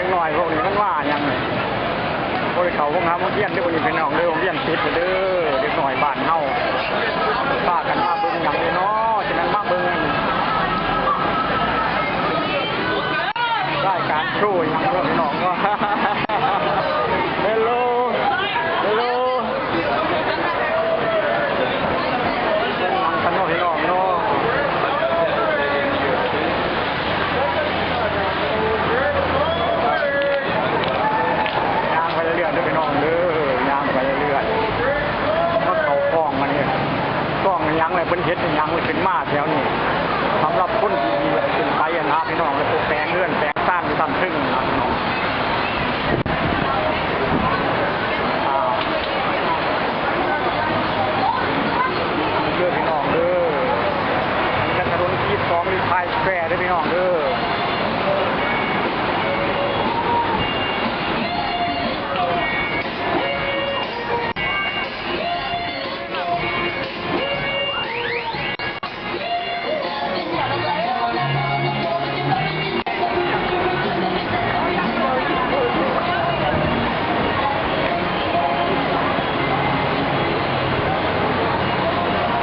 ເດັກນ້ອຍພວກນີ້ມັນວ່າຫຍັງ? ບໍ່ໄດ້ເຂົ້າໂຮງຮາໂຮງຮຽນເດີ້ ພວກນີ້ພີ່ນ້ອງເດີ້ ໂຮງຮຽນປິດແລ້ວເດີ້ ເດັກນ້ອຍບ້ານເຮົາ ພາກັນມາເບິ່ງຫຍັງເດເນາະ? ສະນັ້ນມາເບິ່ງ ລາຍການໂຊຫຍັງເນາະ ພີ່ນ້ອງເນາະ ເຮລໂລ ເຮລໂລ ເບິ່ງຫຍັງກັນເນາະ ພີ່ນ້ອງເນາະ ຍ່າງໄປເລື້ອຍໆເດີ້ ພີ່ນ້ອງເດີ້ ຍ່າງໄປເລື້ອຍໆ ມາເຂົ້າກ້ອງອັນນີ້ ກ້ອງອີ່ຫຍັງແຫຼະ ເພິ່ນເຮັດອີ່ຫຍັງຂຶ້ນມາແຖວນີ້ ສຳລັບຄົນທີ່ຂຶ້ນໄປຫັ້ນນະ ພີ່ນ້ອງ ແລ້ວກໍແປງເຮືອນແປງຊານຢູ່ທາງເທິງຫັ້ນນະ ພີ່ນ້ອງ ເດີ້ ພີ່ນ້ອງເດີ້ ອັນນີ້ກໍຖະໜົນສີ່ສິບສອງ ຫຼື Times Square ເດີ້ ພີ່ນ້ອງເດີ້.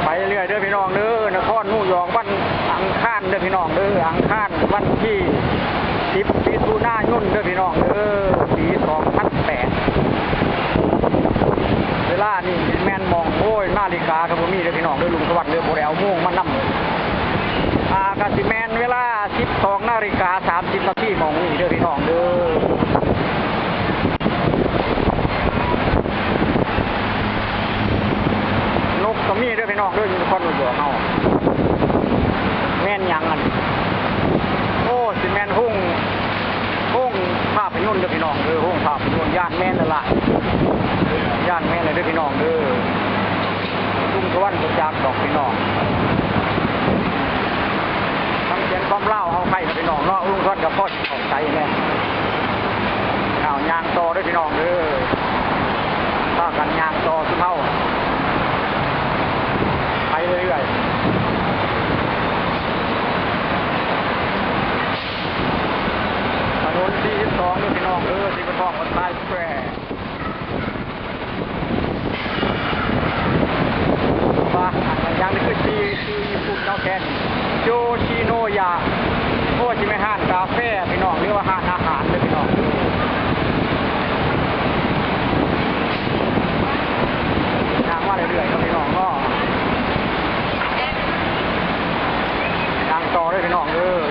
ໄປເລື້ອຍເດີ້ ພີ່ນ້ອງເດີ້ ນະຄອນນິວຢອກ ວັນອັງຄານເດີ້ ພີ່ນ້ອງເດີ້ ອັງຄານ ວັນທີສິບ ມິຖຸນາຍົນເດີ້ ພີ່ນ້ອງເດີ້ ປີສອງພັນແປດ ເວລານີ້ແມ່ນໝ່ອງ ໂອ້ຍ ນາລິກາກໍບໍ່ມີເດີ້ ພີ່ນ້ອງເດີ້ ລຸງສະຫວັນເດີ້ ບໍ່ໄດ້ເອົາໂມງມານຳ ອ່າ ກໍຊິແມ່ນເວລາສິບສອງນາລິກາສາມສິບນາທີໝ່ອງນີ້ເດີ້ ພີ່ນ້ອງເດີ້. ນົກກໍມີເດີ້ ພີ່ນ້ອງເດີ້ ຢູ່ນະຄອນນິວຢອກເຮົາ ແມ່ນຫຍັງຫັ້ນ? ໂອ້ ຊິແມ່ນໂຮງ ໂຮງພາພະຍົນເດີ້ ພີ່ນ້ອງເດີ້ ໂຮງພາພະຍົນ ຢ້ານແມ່ນແລ້ວລະ ຢ້ານແມ່ນແລ້ວເດີ້ ພີ່ນ້ອງເດີ້. ລຸງສະຫວັນບໍ່ຈັກດອກ ພີ່ນ້ອງ ທາງສຽງຄວາມລາວເຮົາໃກ້ເນາະ ພີ່ນ້ອງເນາະ ລຸງສະຫວັນກໍພໍຊິເຂົ້າໃຈແດ່. ເອົາ ຍ່າງຕໍ່ເດີ້ ພີ່ນ້ອງເດີ້ ພາກັນຍ່າງຕໍ່ສຸເຮົາ ໄປເລື້ອຍໆ ຖະໜົນສີ່ສິບສອງເດີ້ ພີ່ນ້ອງເດີ້ ທີ່ເພິ່ນຮ້ອງວ່າ Times Square ວ່າອັນຫຍັງນີ້ຄືຊື່ ຊື່ຍີ່ປຸ່ນເນາະ ແຄນ ໂຢຊິໂນຢາ ໂອ້ ຊິແມ່ນຮ້ານກາແຟ ພີ່ນ້ອງ ຫຼືວ່າຮ້ານອາຫານເດີ້ ພີ່ນ້ອງ ຍ່າງມາເລື້ອຍໆເນາະ ພີ່ນ້ອງເນາະ ຍ່າງຕໍ່ເດີ້ ພີ່ນ້ອງເດີ້.